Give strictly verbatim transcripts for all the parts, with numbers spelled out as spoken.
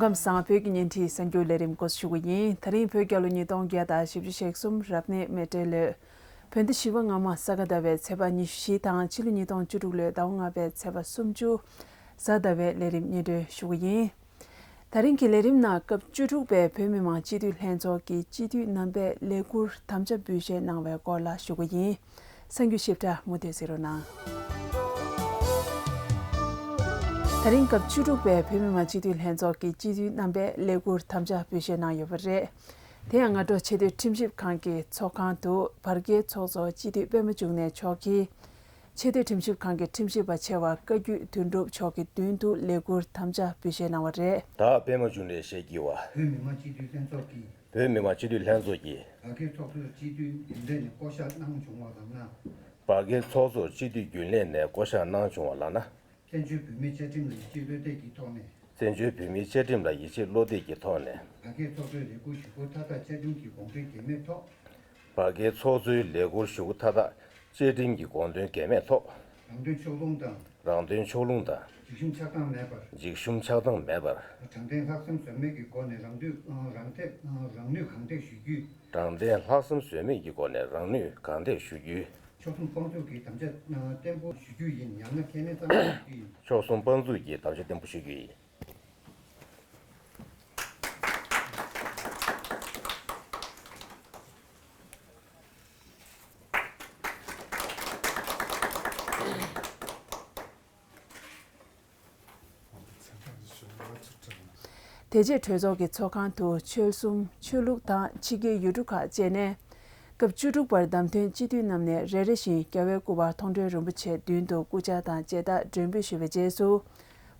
ལམ་སང་བོད་ཀྱི་བརྙན་འཕྲིན་གསར་འགྱུར་ལས་རིམ་འགོ་ཞུ་གི་ཡིན། ད་རིང་བོད་རྒྱལ་ལོ་ཉིས་སྟོང་བརྒྱ་དང་བཞི་བཅུ་ཞེ་གསུམ་རབ་གནས་མེ་སྤྲེལ་ལོའི་བོད་ཟླ་བཞི་པ་སྔ་མ་ས་ག་ཟླ་བའི་ཚེས་པ་ཉི་ཤུ་བཞི་དང་ཕྱི་ལོ་ཉིས་སྟོང་བཅུ་དྲུག་ལོའི་ཟླ་བ་ལྔ་པའི་ཚེས་པ་སུམ་ཅུ་གཟའ་ཟླ་བའི་ལས་རིམ་སྙན་སྒྲོན་ཞུ་གི་ཡིན། ད་རིང་གི་ལས་རིམ་ནང་སྐབས་བཅུ་དྲུག་པའི་བོད་མི་མང་སྤྱི་འཐུས་ལྷན་ཚོགས་ཀྱི་སྤྱི་འཐུས་རྣམ་པའི་ལས་འཁུར་དམ་བཅའ་འབུལ་བཞེས་གནང་བའི་སྐོར་ལ་ཞུ་གི་ཡིན། གསར་འགྱུར་ཞིབ་ཕྲ་མུ་མཐུད་གཟིགས་རོགས་གནང་། ད་རིང་སྐབས་བཅུ་དྲུག་པའི་བོད་མི་མང་སྤྱི་འཐུས་ལྷན་ཚོགས་ཀྱི་སྤྱི་འཐུས་རྣམ་པས་ལས་འཁུར་དམ་བཅའ་འབུལ་བཞེས་གནང་ཡོད་པ་རེད། དེ་ཡང་སྔ་དྲོ་ཆེས་མཐོའི་ཁྲིམས་ཞིབ་ཁང་གི་ཚོགས་ཁང་དུ་བར་བརྒལ་ཚོགས་གཙོ་སྤྱི་འཐུས་པད་མ་འབྱུང་གནས་མཆོག་གིས། ཆེས་མཐོའི་ཁྲིམས་ཞིབ་ཁང་གི་ཁྲིམས་ཞིབ་པ་ཆེ་བ་བཀའ་བརྒྱུད་དོན་གྲུབ་མཆོག་གི་མདུན་དུ་ལས་འཁུར་དམ་བཅའ་འབུལ་བཞེས་གནང་བ་རེད། ད་པད་མ་འབྱུང་གནས་ཞེས་བགྱི་བ། བོད་མི་མང་སྤྱི་འཐུས་ལྷན་ཚོགས་ཀྱི། བོད་མི་མང་སྤྱི་འཐུས་ལྷན་ཚོགས་ཀྱི། བར་བརྒལ་ཚོགས་གཙོས་སྤྱི་འཐུས་རྒྱུན་ལས་ནས་བསྐོ་གཞག་གནང་བྱུང་བ་ལགས་ན། བར་བརྒལ་ཚོགས་གཙོས་སྤྱི་འཐུས་རྒྱུན་ལས་ནས་བསྐོ་གཞག་གནང་བྱུང་བ་ལགས་ན། བཙན་བྱོལ་བོད་མིའི་བཅའ་ཁྲིམས་ལ་ཡིད་ཆེས་བློ་གཏད་ཀྱི་ཐོག་ནས། བཙན་བྱོལ་བོད་མིའི་བཅའ་ཁྲིམས་ལ་ཡིད་ཆེས་བློ་གཏད་ཀྱི་ཐོག་ནས། བར་བརྒལ་ཚོགས་གཙོའི་ལས་འཁུར་ཞུ་སྒོ་མཐའ་དག་བཅའ་ཁྲིམས་ཀྱི་དགོངས་དོན་འགལ་མེད་ཐོག་བར་བརྒལ་ཚོགས་གཙོའི་ལས་འཁུར་ཞུ་སྒོ་མཐའ་དག་བཅའ་ཁྲིམས་ཀྱི་དགོངས་དོན་འགལ་མེད་ཐོག་རང་དོན་ཕྱོགས་ལྷུང་དང་། རང་དོན་ཕྱོགས་ལྷུང་དང་། འཇིགས་ཞུམ་ཆགས་སྡང་མེད་པར། འཇིགས་ཞུམ་ཆགས་སྡང་མེད་པར། དྲང་བདེན་ལྷག་བསམ་ཟོལ་མེད་ཀྱི་སྒོ་ནས་རང་འདོད་རང་ཐད་རང་ནུས་གང་ཐད་ཞུ་རྒྱུ། དྲང་བདེན་ལྷག་བསམ་ཟོལ་མེད་ཀྱི་སྒོ་ནས་རང་ནུས་གང་ཐད་ཞུ་རྒྱུ། ཕྱོགས་གསུམ་དཔང་འཛུགས་ཀྱི་དམ་བཅའ་བརྟན་པོ་ཞུ་རྒྱུ་ཡིན། ཡང་ན་ཁས་ལེན་གཙང་མ་ཞུ་རྒྱུ་ཡིན། ཕྱོགས་གསུམ་དཔང་འཛུགས་ཀྱི་དམ་བཅའ་བརྟན་པོ་ཞུ་རྒྱུ་ཡིན། དེ་རྗེས་གྲོས་ཚོགས་ཀྱི་ཚོགས་ཁང་དུ་ཆོལ་གསུམ་ཆོས་ལུགས་དང་ཕྱི་རྒྱལ་ཡུལ་གྲུ་ཁག་བཅས་ནས་སྐབས་བཅུ་དྲུག་པར་བདམས་ཐོན་སྤྱི་འཐུས་རྣམས་ནས་རེ་རེ་བཞིན་རྒྱལ་བའི་སྐུ་པར་མཐོང་གྲོལ་རིན་པོ་ཆེའི་མདུན་དུ་སྐུ་ཕྱག་དང་མཇལ་དར་སྒྲོན་འབུལ་ཞུས་པའི་རྗེས་སུ།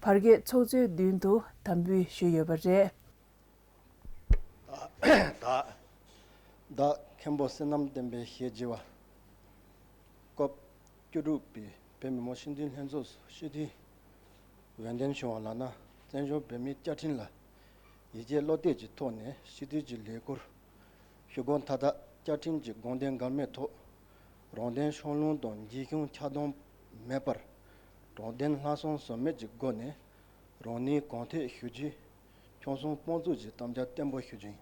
བར་བརྒལ་ཚོགས་གཙོའི་མདུན་དུ་དམ་འབུལ་ཞུས་ཡོད་པ་རེད། བདག་བདག་མཁན་པོ་བསོད་ནམས་བསྟན་འཕེལ་ཞེས་བགྱི་བ། སྐབས་བཅུ་དྲུག་པའི་བོད་མི་མང་སྤྱི་འཐུས་ལྷན་ཚོགས་སུ་སྤྱི་འཐུས་འོས་འདེམས་བྱུང་བ་ལགས་ན། བཙན་བྱོལ་བོད་མིའི་བཅའ་ཁྲིམས་ལ་ཡིད་ཆེས་བློ་གཏད་ཀྱི་ཐོག་ནས་སྤྱི་འཐུས་ཀྱི་ལས་འཁུར་ཞུ་སྒོ་མཐའ་དག་བཅའ་ཁྲིམས་ཀྱི་དགོངས་དོན་འགལ་མེད་ཐོག་རང་དོན་ཕྱོགས་ལྷུང་དང་འཇིགས་ཞུམ་ཆགས་སྡང་མེད་པར། དྲང་བདེན་ལྷག་བསམ་ཟོལ་མེད་ཀྱི་སྒོ་ནས་རང་ནུས་གང་ཐད་ཞུ་རྒྱུ། ཕྱོགས་གསུམ་དཔང་བཙུགས་ཀྱི་དམ་བཅའ་བརྟན་པོ་ཞུ་རྒྱུ་ཡིན།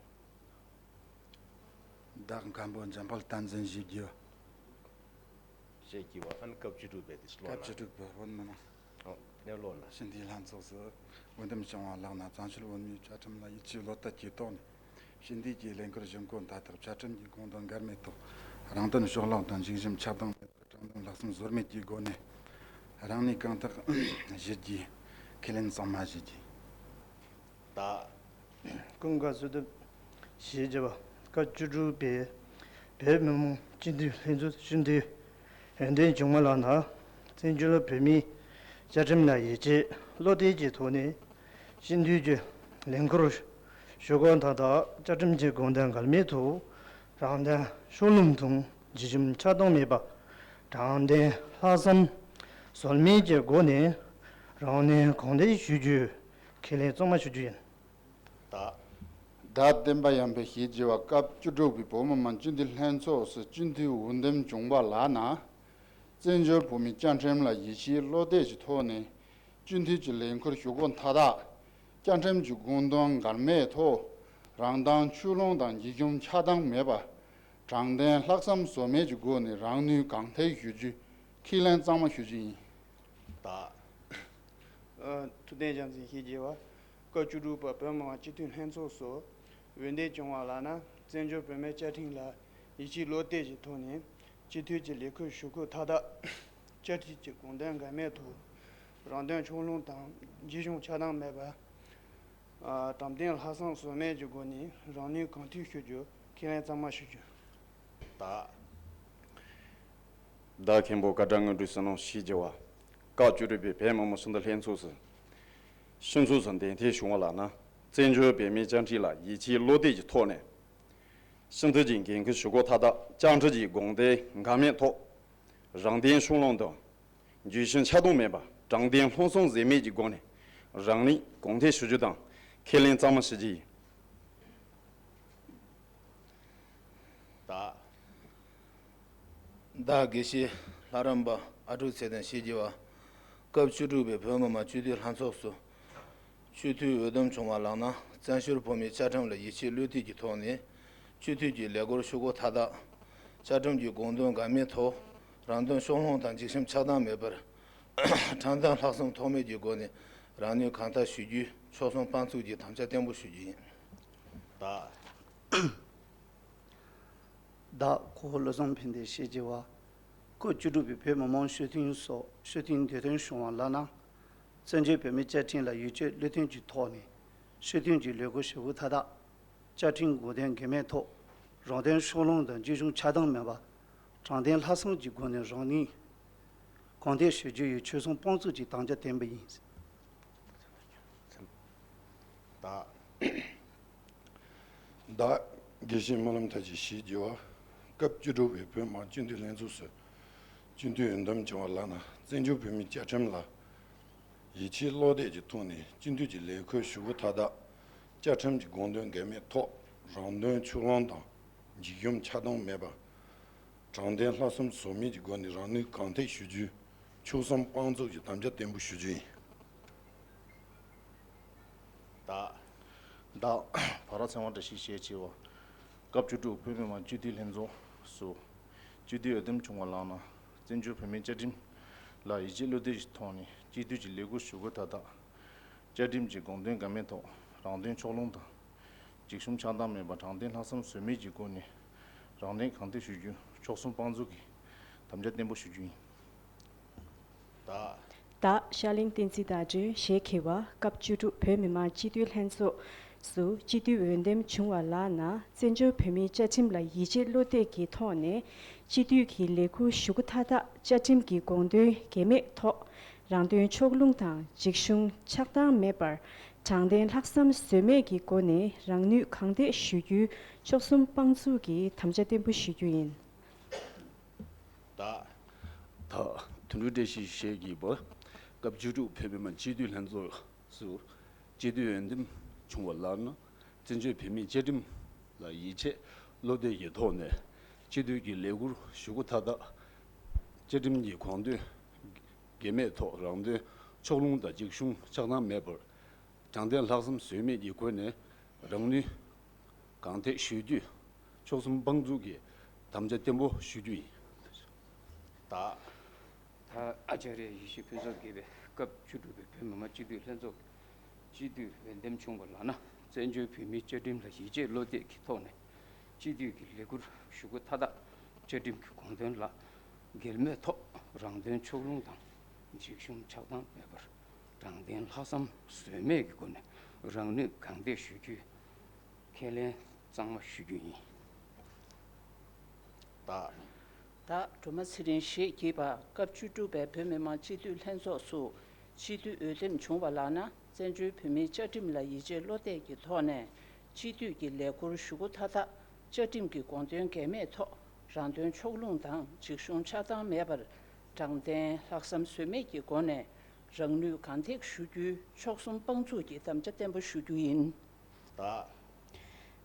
བདག་མཁན་པོ་འཇམ་དཔལ་བསྟན་འཛིན་ཞེས་བགྱི། ཞེས་བགྱི་བ་ཨན་སྐབས་བཅུ་དྲུག་པའི་དུས་ལོ་སྐབས་ན། བཅུ་དྲུག་པའི་བོད་མི་མང་ཨོ་ནས་ལོ་ན། སྤྱི་འཐུས་ལྷན་ཚོགས་སུ་འོས་འདེམས་བྱུང་བ་ལགས་ན། བཙན་བྱོལ་བོད་མིའི་བཅའ་ཁྲིམས་ལ་ཡིད་ཆེས་བློ་གཏད་ཀྱི་ཐོག་ནས་སྤྱི་འཐུས་ཀྱི་ལས་འཁུར་ཞུ་སྒོ་མཐའ་དག་བཅའ་ཁྲིམས་ཀྱི་དགོངས་དོན་འགལ་མེད་ཐོག་རང་དོན་ཕྱོགས་ལྷུང་དང་འཇིགས་ཞུམ་ཆགས་སྡང་མེད། དྲང་བདེན་ལྷག་བསམ་ཟོལ་མེད་ཀྱི་སྒོ་ནས་རང་ནུས་གང་ཐད་ཞུ་རྒྱུ། ཁས་ལེན་གཙང་མ་ཞུ་རྒྱུ། བདག་ཀུན་དགའ་བསོད་སྟོབས་ཞེས་བགྱི་བ། སྐབས་བཅུ་དྲུག་པའི་བོད་མི་མང་སྤྱི་འཐུས་ལྷན་ཚོགས་སུ་སྤྱི་འཐུས་འོས་འདེམས་བྱུང་བ་ལགས་ན། བཙན་བྱོལ་བོད་མིའི་བཅའ་ཁྲིམས་ལ་ཡིད་ཆེས་བློ་གཏད་ཀྱི་ཐོག་ནས་སྤྱི་འཐུས་ཀྱི་ལས་འཁུར་ཞུ་སྒོ་མཐའ་དག་བཅའ་ཁྲིམས་ཀྱི་དགོངས་དོན་འགལ་མེད་ཐོག་རང་དོན་ཕྱོགས་ལྷུང་དང་། འཇིགས་ཞུམ་ཆགས་སྡང་མེད་པ། དྲང་བདེན་ལྷག་བསམ་ཟོལ་མེད་ཀྱི་སྒོ་ནས་རང་ནུས་གང་ཐད་ཞུ་རྒྱུའི་ཁས་ལེན་གཙང་མ་ཞུ་རྒྱུ་ཡིན། བདག་བདག་བསྟན་པ་ཡར་འཕེལ་ཞེས་བགྱི་བ། སྐབས་བཅུ་དྲུག་པའི་བོད་མི་མང་སྤྱི་འཐུས་ལྷན་ཚོགས་སུ་སྤྱི་འཐུས་འོས་འདེམས་བྱུང་བ་ལགས་ན། བཙན་བྱོལ་བོད་མིའི་བཅའ་ཁྲིམས་ལ་ཡིད་ཆེས་བློ་གཏད་ཀྱི་ཐོག་ནས་སྤྱི་འཐུས་ཀྱི་ལས་འཁུར་ཞུ་སྒོ་མཐའ་དག་བཅའ་ཁྲིམས་ཀྱི་དགོངས་དོན་འགལ་མེད་ཐོག་རང་དོན་ཕྱོགས་ལྷུང་དང་འཇིགས་ཞུམ་ཆགས་སྡང་མེད་པ། དྲང་བདེན་ལྷག་བསམ་ཟོལ་མེད་ཀྱི་སྒོ་ནས་རང་ནུས་གང་ཐད་ཞུ་རྒྱུའི་ཁས་ལེན་གཙང་མ་ཞུ་རྒྱུ་ཡིན། བདག་ཨ། ཐུབ་བསྟན་རྒྱལ་མཚན་ཞེས་བགྱི་བ། སྐབས་བཅུ་དྲུག་པ་བོད་མི་མང་སྤྱི་འཐུས་ལྷན་ཚོགས་སུ་འོས་འདེམས་བྱུང་བ་ལགས་ན། བཙན་བྱོལ་བོད་མིའི་བཅའ་ཁྲིམས་ལ་ཡིད་ཆེས་བློ་གཏད་ཀྱི་ཐོག་ནས་སྤྱི་འཐུས་ཀྱི་ལས་འཁུར་ཞུ་སྒོ་མཐའ་དག་བཅའ་ཁྲིམས་ཀྱི་དགོངས་དོན་འགལ་མེད་ཐོག་རང་དོན་ཕྱོགས་ལྷུང་དང་འཇིགས་ཞུམ་ཆགས་སྡང་མེད་པ། ཨ། དྲང་བདེན་ལྷག་བསམ་ཟོལ་མེད་ཀྱི་སྒོ་ནས་རང་ནུས་གང་ཐད་ཞུ་རྒྱུ་ཁས་ལེན་གཙང་མ་ཞུ་རྒྱུ། བདག་བདག་མཁན་པོ་སྐལ་བཟང་དངོས་གྲུབ་བསོད་ནམས་ཞེས་བགྱི་བ། སྐབས་བཅུ་དྲུག་པའི་བོད་མི་མང་སྤྱི་འཐུས་ལྷན་ཚོགས་སུ་སྤྱི་ཚོགས་སུ་འདེམས་ཐོན་བྱུང་བ་ལགས་ན། བཙན་བྱོལ་བོད་མིའི་བཅའ་ཁྲིམས་ལ་ཡིད་ཆེས་བློ་གཏད་ཀྱི་ཐོག་ནས་སྤྱི་འཐུས་ཀྱི་འགན་འཁུར་ཞུ་སྒོ་མཐའ་དག་བཅའ་ཁྲིམས་ཀྱི་དགོངས་དོན་འགལ་མེད་ཐོག་རང་དོན་ཕྱོགས་ལྷུང་དང་། འཇིགས་ཞུམ་ཆགས་སྡང་མེད་པ། དྲང་བདེན་ལྷག་བསམ་ཟོལ་མེད་ཀྱི་སྒོ་ནས་རང་ནུས་གང་ཐད་ཞུ་རྒྱུ་དང་ཁས་ལེན་གཙང་མ་ཞུ་རྒྱུ་ཡིན། བདག་བདག་དགེ་བཤེས་ལྷ་རམས་པ་ཨ་ཀྲུག་ཚེ་བརྟན་ཞེས་བགྱི་བ། སྐབས་བཅུ་དྲུག་པའི་བོད་མི་མང་སྤྱི་འཐུས་ལྷན་ཚོགས་སུ་ སྤྱི་འཐུས་འོས་འདེམས་བྱུང་བ་ལགས་ན། བཙན་བྱོལ་བོད་མིའི་བཅའ་ཁྲིམས་ལ་ཡིད་ཆེས་བློ་གཏད་ཀྱི་ཐོག་ནས། སྤྱི་འཐུས་ཀྱི་ལས་ཁུར་ཞུ་སྒོ་མཐའ་དག་བཅའ་ཁྲིམས་ཀྱི་དགོངས་དོན་འགལ་མེད་ཐོག་རང་དོན་ཕྱོགས་ལྷུང་དང་འཇིགས་ཞུམ་ཆགས་སྡང་མེད་པར། དྲང་བདེན་ལྷག་བསམ་ཐོགས་མེད་ཀྱི་སྒོ་ནས་རང་ནུས་གང་ཐད་ཞུ་རྒྱུའི་ཆོལ་གསུམ་དཔང་བཙུགས་ཀྱི་དམ་བཅའ་བརྟན་པོ་ཞུ་རྒྱུ་ཡིན། ད། བདག་གོ་བོ་བློ་བཟང་ཕན་བདེ་ཞེས་བགྱི་བ། སྐབས་བཅུ་དྲུག་པའི་བོད་མི་མང་སྤྱི་འཐུས་སོགས་སྤྱི་འཐུས་འདེམས་ཐོན་བྱུང་བ་ལགས་ན། བཙན་བྱོལ་བོད་མིའི་བཅའ་ཁྲིམས་ལ་ཡིད་ཆེས་བློ་གཏད་ཀྱི་ཐོག་ནས་སྤྱི་འཐུས་ཀྱི་ལས་ཁུར་ཞུ་སྒོ་མཐའ་དག་བཅའ་ཁྲིམས་དགོངས་དོན་འགལ་མེད་ཐོག་རང་དོན་ཕྱོགས་ལྷུང་དང་འཇིགས་ཞུམ་ཆགས་སྡང་མེད་པར་དྲང་བདེན་ལྷག་བསམ་གྱི་སྒོ་ནས་རང་ནུས་གང་ཐད་ཞུ་རྒྱུ་ཡི་ཆོལ་གསུམ་དཔང་བཙུགས་ཀྱི་དམ་བཅའ་བརྟན་པོ་ཡིན། བདག་བདག་དགེ་བཤེས་སྨོན་ལམ་མཐར་ཕྱིན་ཞེས་བགྱི་བ། སྐབས་བཅུ་དྲུག་པའི་བོད་མི་མང་སྤྱི་འཐུས་ལྷན་ཚོགས་སུ་སྤྱི་འཐུས་འོས་འདེམས་བྱུང་བ་ལགས་ན། བཙན་བྱོལ་བོད་མིའི་བཅའ་ཁྲིམས་ལ་ཡིད་ཆེས་བློ་གཏད་ཀྱི་ཐོག་ནས་སྤྱི་འཐུས་ཀྱི་ལས་ཁུར་ཞུ་སྒོ་མཐའ་དག་བཅའ་ཁྲིམས་ཀྱི་དགོངས་དོན་འགལ་མེད་ཐོག་རང་དོན་ཕྱོགས་ལྷུང་དང་འཇིགས་ཞུམ་ཆགས་སྡང་མེད་པར་དྲང་བདེན་ལྷག་བསམ་ཟོལ་མེད་ཀྱི་སྒོ་ནས་རང་ནུས་གང་ཐད་ཞུ་རྒྱུའི་ཆོལ་གསུམ་དཔང་བཙུགས་ཀྱི་དམ་བཅའ་བརྟན་པོ་ཞུ་རྒྱུ་ཡིན། བདག་བདག་བྷ་ར་ཚེ་དབང་བཀྲ་ཤིས་ཞེས་བགྱི་བ། སྐབས་བཅུ་དྲུག་བོད་མི་མང་སྤྱི་འཐུས་ལྷན་ཚོགས་སུ་སྤྱི་འཐུས་འོས་འདེམས་བྱུང་བ་ལགས་ན། བཙན་བྱོལ་བོད་མིའི་བཅའ་ཁྲིམས་ལ་ཡིད་ཆེས་བློ་གཏད་ཀྱི་ཐོག་ནས་སྤྱི་འཐུས་ཀྱི་ལས་ཁུར་ཞུ་སྒོ་མཐའ་དག་བཅའ་ཁྲིམས་ཀྱི་དགོངས་དོན་འགལ་མེད་ཐོག་རང་དོན་ཕྱོགས་ལྷུང་དང་། འཇིགས་ཞུམ་ཆགས་སྡང་མེད་པར་དྲང་བདེན་ལྷག་བསམ་ཟོལ་མེད་ཀྱི་སྒོ་ནས་རང་ནུས་གང་ཐད་ཞུ་རྒྱུའི་ཆོལ་གསུམ་དཔང་བཙུགས་ཀྱི་དམ་བཅའ་བརྟན་པོ་ཞུ་རྒྱུ་ཡིན། བདག་བདག་ཤར་གླིང་བསྟན་འཛིན་ཟླ་སྒྲོན་ཞེས་བགྱི་བ། སྐབས་བཅུ་དྲུག་བོད་མི་མང་སྤྱི་འཐུས་ལྷན་ཚོགས་སུ་སྤྱི་འཐུས་འོས་འདེམས་བྱུང་བ་ལགས་ན། བཙན་བྱོལ་བོད་མིའི་བཅའ་ཁྲིམས་ལ་ཡིད་ཆེས་བློ་གཏད་ཀྱི་ཐོག་ནས་སྤྱི་འཐུས་ཀྱི་ལས་ཁུར་ཞུ་སྒོ་མཐའ་དག་བཅའ་ཁྲིམས་ཀྱི་དགོངས་དོན་འགལ་མེད་ཐོག་རང་དོན་ཕྱོགས་ལྷུང་དང་འཇིགས་ཞུམ་ཆགས་སྡང་མེད་པར་དྲང་བདེན་ལྷག་བསམ་ཟོལ་མེད་ཀྱི་སྒོ་ནས་རང་ནུས་གང་ཐད་ཞུ་རྒྱུའི་ཆོལ་གསུམ་དཔང་བཙུགས་ཀྱི་དམ་བཅའ་བརྟན་པོ་ཞུ་རྒྱུ་ཡིན། བདག་བདག་དོན་གྲུབ་བཀྲ་ཤིས་ཞེས་བགྱི་བ། སྐབས་བཅུ་དྲུག་བོད་མི་མང་སྤྱི་འཐུས་ལྷན་ཚོགས་སུ་སྤྱི་འཐུས་འོས་འདེམས་བྱུང་བ་ལགས་ན། བཙན་བྱོལ་བོད་མིའི་བཅའ་ཁྲིམས་ལ་ཡིད་ཆེས་བློ་གཏད་ཀྱི་ཐོག་ནས་སྤྱི་འཐུས་ཀྱི་ལས་ཁུར་ཞུ་སྒོ་མཐའ་དག་བཅའ་ཁྲིམས་ཀྱི་དགོངས་དོན་འགལ་མེད་ཐོག་རང་དོན་ཕྱོགས་ལྷུང་དང་འཇིགས་ཞུམ་ཆགས་སྡང་མེད་པར་དྲང་བདེན་ལྷག་བསམ་ཟོལ་མེད་ཀྱི་སྒོ་ནས་རང་ནུས་གང་ཐད་ཞུ་རྒྱུའི་ཆོལ་གསུམ་དཔང་བཙུགས་ཀྱི་དམ་བཅའ་བརྟན་པོ་ཞུ་རྒྱུ་ཡིན། བདག་ད་ཨ་ཙརྱ་ཡེ་ཤེས་ཕུན་ཚོགས་དགེ་བའི་སྐབས་བཅུ་དྲུག་པའི་བོད་མི་མང་སྤྱི་འཐུས་ལྷན་ཚོགས་སྤྱི་འཐུས་འོས་འདེམས་བྱུང་བ་ལགས་ན། བཙན་བྱོལ་བོད་མིའི་བཅའ་ཁྲིམས་ལ་ཡིད་ཆེས་བློ་གཏད་ཀྱི་ཐོག་ནས་སྤྱི་འཐུས་ཀྱི་ལས་ཁུར་ཞུ་སྒོ་མཐའ་དག་བཅའ་ཁྲིམས་ཀྱི་དགོངས་དོན་ལ་འགལ་མེད་ཐོག་རང་དོན་ཕྱོགས་ལྷུང་དང་འཇིགས་ཞུམ་ཆགས་སྡང་མེད་པར་དྲང་བདེན་ལྷག་བསམ་ཟོལ་མེད་ཀྱི་སྒོ་ནས་རང་ནུས་གང་ཐད་ཞུ་རྒྱུའི་ཁས་ལེན་གཙང་མ་ཞུ་རྒྱུ་ཡིན། བདག་བདག་སྒྲོལ་མ་ཚེ་རིང་ཞེས་བགྱི་བ། སྐབས་བཅུ་དྲུག་པའི་བོད་མི་མང་སྤྱི་འཐུས་ལྷན་ཚོགས་སུ་སྤྱི་འཐུས་འོས་འདེམས་བྱུང་བ་ལགས་ན། བཙན་བྱོལ་བོད་མིའི་བཅའ་ཁྲིམས་ལ་ཡིད་ཆེས་བློ་གཏད་ཀྱི་ཐོག་ནས་སྤྱི་འཐུས་ཀྱི་ལས་ཁུར་ཞུ་སྒོ་མཐའ་དག་བཅའ་ཁྲིམས་ཀྱི་དགོངས་དོན་འགལ་མེད་ཐོག་རང་དོན་ཕྱོགས་ལྷུང་དང་འཇིགས་ཞུམ་ཆགས་སྡང་མེད་པར་དྲང་བདེན་ལྷག་བསམ་ཟོལ་མེད་ཀྱི་སྒོ་ནས་རང་ནུས་གང་ཐད་ཞུ་རྒྱུའི་ཆོལ་གསུམ་དཔང་བཙུགས་ཀྱི་དམ་བཅའ་བརྟན་པོ་ཞུ་རྒྱུ་ཡིན། བདག་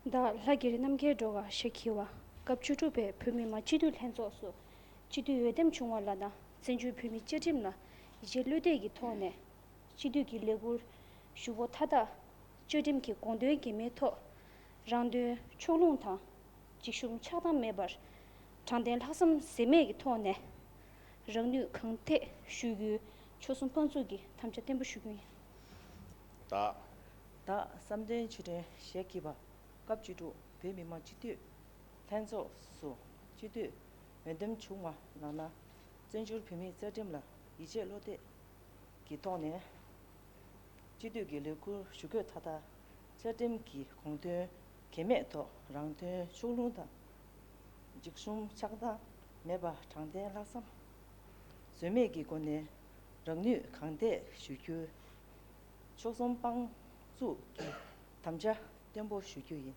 བདག་ལྷ་རྒྱ་རི་རྣམ་རྒྱལ་སྒྲོལ་དཀར་ཞེས་བགྱི་བ། སྐབས་བཅུ་དྲུག་པའི་བོད་མི་མང་སྤྱི་འཐུས་ལྷན་ཚོགས་སུ་སྤྱི་འཐུས་འོས་འདེམས་བྱུང་བ་ལགས་ན། བཙན་བྱོལ་བོད་མིའི་བཅའ་ཁྲིམས་ལ་ཡིད་ཆེས་བློ་གཏད་ཀྱི་ཐོག་ནས་སྤྱི་འཐུས་ཀྱི་ལས་ཁུར་ཞུ་སྒོ་མཐའ་དག་བཅའ་ཁྲིམས་ཀྱི་དགོངས་དོན་འགལ་མེད་ཐོག་རང་དོན་ཕྱོགས་ལྷུང་དང་འཇིགས་ཞུམ་ཆགས་སྡང་མེད་པར་དྲང་བདེན་ལྷག་བསམ་ཟོལ་མེད་ཀྱི་ཐོག་ནས་རང་ནུས་གང་ཐད་ཞུ་རྒྱུའི་ཆོལ་གསུམ་དཔང་བཙུགས་ཀྱི་དམ་བཅའ་བརྟན་པོ་ཞུ་རྒྱུ་ཡིན། བདག་བདག་བསམ་གཏན་ཆོས་སྒྲོན་ཞེས་བགྱི་བ། སྐབས་བཅུ་དྲུག་བོད་མི་མང་སྤྱི་འཐུས་ལྷན་ཚོགས་སུ་སྤྱི་འཐུས་འོས་འདེམས་བྱུང་བ་ལགས་ན། བཙན་བྱོལ་བོད་མིའི་རྩ་ཁྲིམས་ལ་ཡིད་ཆེས་བློ་གཏད་ཀྱི་ཐོག་ནས་སྤྱི་འཐུས་ཀྱི་ལས་ཁུར་ཞུ་སྒོ་མཐའ་དག་རྩ་ཁྲིམས་ཀྱི་དགོངས་དོན་འགལ་མེད་ཐོག་རང་དོན་ཕྱོགས་ལྷུང་དང་འཇིགས་ཞུམ་ཆགས་སྡང་མེད་པ་དྲང་བདེན་ལྷག་བསམ་ཟོལ་མེད་ཀྱི་སྒོ་ནས་རང་ནུས་གང་ཐད་ཞུ་རྒྱུའི་ཆོལ་གསུམ་དཔང་བཙུགས་ཀྱི་དམ་བཅའ་བརྟན་པོ་ཞུ་རྒྱུ་ཡིན།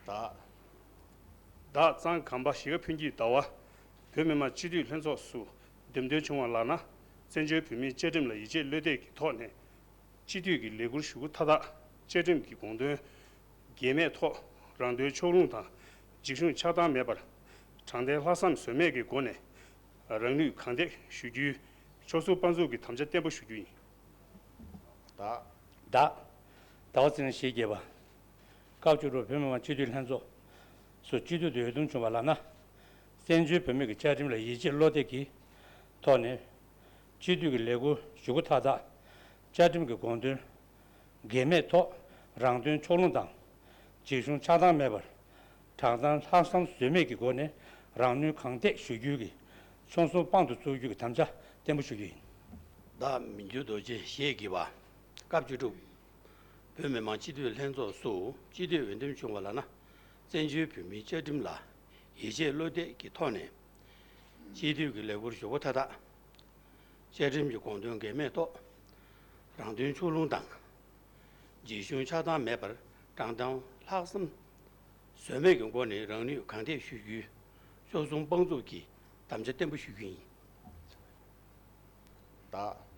བདག་བདག་གཙང་གམ་པ་གཞིས་ཀ་ཕུན་སྐྱིད་ཟླ་བ། བོད་མི་མང་སྤྱི་འཐུས་ལྷན་ཚོགས་སུ་འདེམས་ཐོན་བྱུང་བ་ལགས་ན། བཙན་བྱོལ་བོད་མིའི་བཅའ་ཁྲིམས་ལ་ཡིད་ཆེས་བློ་གཏད་ཀྱི་ཐོག་ནས་སྤྱི་འཐུས་ཀྱི་ལས་ཁུར་ཞུ་སྒོ་མཐའ་དག་བཅའ་ཁྲིམས་ཀྱི་དགོངས་དོན་འགལ་མེད་ཐོག་རང་དོན་ཕྱོགས་ལྷུང་དང་འཇིགས་ཞུམ་ཆགས་སྡང་མེད་པར་དྲང་བདེན་ལྷག་བསམ་ཟོལ་མེད་ཀྱི་སྒོ་ནས་རང་ནུས་གང་ཐད་ཞུ་རྒྱུའི་ཆོལ་གསུམ་དཔང་བཙུགས་ཀྱི་དམ་བཅའ་བརྟན་པོ་ཞུ་རྒྱུ་ཡིན། བདག་བདག་ཟླ་བ་ཚེ་རིང་ཞེས་བརྒྱད་པ། སྐབས་བཅུ་དྲུག་བོད་མི་མང་སྤྱི་འཐུས་ལྷན་ཚོགས་སུ་སྤྱི་འཐུས་དུ་འོས་འདེམས་བྱུང་བ་ལགས་ན། བཙན་བྱོལ་བོད་མི་གི་བཅའ་ཁྲིམས་ལ་ཡིད་ཆེས་བློ་གཏད་ཀྱི་ཐོག་ནས། སྤྱི་འཐུས་ཀྱི་ལས་འཁུར་ཞུ་སྒོ་མཐའ་དག་བཅའ་ཁྲིམས་ཀྱི་དགོངས་དོན་འགལ་མེད་ཐོག་རང་དོན་ཕྱོགས་ལྷུང་དང་། འཇིགས་ཞུམ་ཆགས་སྡང་མེད་པར་དྲང་བདེན་ལྷག་བསམ་ཟོལ་མེད་ཀྱི་སྒོ་ནས་རང་ནུས་གང་ཐད་ཞུ་རྒྱུའི་ཕྱོགས་གསུམ་དཔང་དུ་བཙུགས་རྒྱུ་གི་དམ་བཅའ་བརྟན་པོ་ཞུ་རྒྱུ་ཡིན། བདག་མི་འགྱུར་རྡོ་རྗེ་ཞེས་བགྱི་བ། སྐབས་བཅུ་དྲུག་བོད་མི་མང་སྤྱི་འཐུས་ལྷན་ཚོགས་སུ་སྤྱི་འཐུས་འོས་འདེམས་བྱུང་བ་ལགས་ན། བཙན་བྱོལ་བོད་མིའི་བཅའ་ཁྲིམས་ལ་ཡིད་ཆེས་བློ་གཏད་ཀྱི་ཐོག་ནས། སྤྱི་འཐུས་ཀྱི་ལས་འཁུར་ཞུ་སྒོ་མཐའ་དག་བཅའ་ཁྲིམས་ཀྱི་དགོངས་དོན་འགལ་མེད་ཐོག་རང་དོན་ཕྱོགས་ལྷུང་དང་། འཇིགས་ཞུམ་ཆགས་སྡང་མེད་པར་དྲང་བདེན་ལྷག་བསམ་ཟོལ་མེད་ཀྱི་སྒོ་ནས་རང་ནུས་གང་ཐད་ཞུ་རྒྱུའི་ཕྱོགས་གསུམ་དཔང་བཙུགས་ཀྱི་དམ་བཅའ་བརྟན་པོ་ཞུ་རྒྱུ་ཡིན། བདག་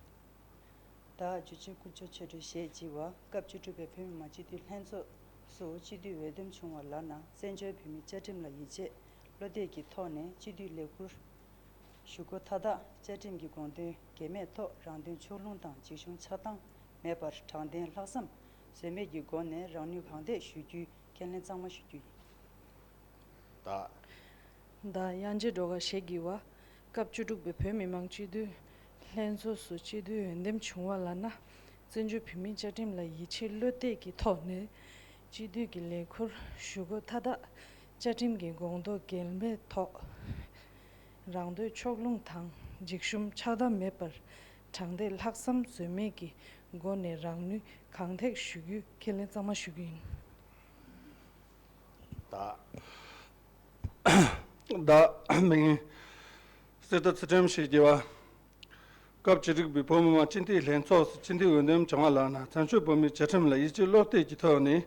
བདག་འཇུ་ཆེན་དཀོན་མཆོག་ཆོས་སྒྲོན་ཞེས་བགྱི་བ། སྐབས་བཅུ་དྲུག་པའི་བོད་མི་མང་སྤྱི་འཐུས་ལྷན་ཚོགས་སུ་སྤྱི་འཐུས་འོས་འདེམས་བྱུང་བ་ལགས་ན། བཙན་བྱོལ་བོད་མིའི་བཅའ་ཁྲིམས་ལ་ཡིད་ཆེས་བློ་གཏད་ཀྱི་ཐོག་ནས་སྤྱི་འཐུས་ལས་འཁུར་ཞུ་སྒོ་མཐའ་དག་བཅའ་ཁྲིམས་ཀྱི་དགོངས་དོན་འགལ་མེད་ཐོག་རང་དོན་ཕྱོགས་ལྷུང་དང་འཇིགས་ཞུམ་ཆགས་སྡང་མེད་པར་དྲང་བདེན་ལྷག་བསམ་ཟོལ་མེད་ཀྱི་སྒོ་ནས་རང་ནུས་གང་ཐད་ཞུ་རྒྱུའི་ཁས་ལེན་གཙང་མ་ཞུ་རྒྱུ་ཡིན། བདག་བདག་དབྱངས་ཅན་སྒྲོལ་དཀར་ཞེས་བགྱི་བ། སྐབས་བཅུ་དྲུག་པའི་བོད་མི་མང་སྤྱི་འཐུས་ལྷན་ཚོགས་སུ་སྤྱི་འཐུས་འོས་འདེམས་བྱུང་བ་ལགས་ན། བཙན་བྱོལ་བོད་མིའི་བཅའ་ཁྲིམས་ལ་ཡིད་ཆེས་བློ་གཏད་ཀྱི་ཐོག་ནས་སྤྱི་འཐུས་ཀྱི་ལས་འཁུར་ཞུ་སྒོ་མཐའ་དག་བཅའ་ཁྲིམས་ཀྱི་དགོངས་དོན་འགལ་མེད་ཐོག་རང་དོན་ཕྱོགས་ལྷུང་དང་འཇིགས་ཞུམ་ཆགས་སྡང་མེད་པར་དྲང་བདེན་ལྷག་བསམ་ཟོལ་མེད་ཀྱི་སྒོ་ནས་རང་ནུས་གང་ཐད་ཞུ་རྒྱུའི་ཁས་ལེན་གཙང་མ་ཞུ་རྒྱུ་ཡིན། བདག་བདག་མིང་གསེར་རྟ་ཚུལ་ཁྲིམས་ཞེས་བགྱི་བ། སྐབས་བཅུ་དྲུག་པའི་བོད་མི་མང་སྤྱི་འཐུས་ལྷན་ཚོགས་སུ་སྤྱི་འཐུས་འོས་འདེམས་བྱུང་བ་ལགས་ན། བཙན་བྱོལ་བོད་མིའི་བཅའ་ཁྲིམས་ལ་ཡིད་ཆེས་བློ་གཏད་ཀྱི་ཐོག་ནས་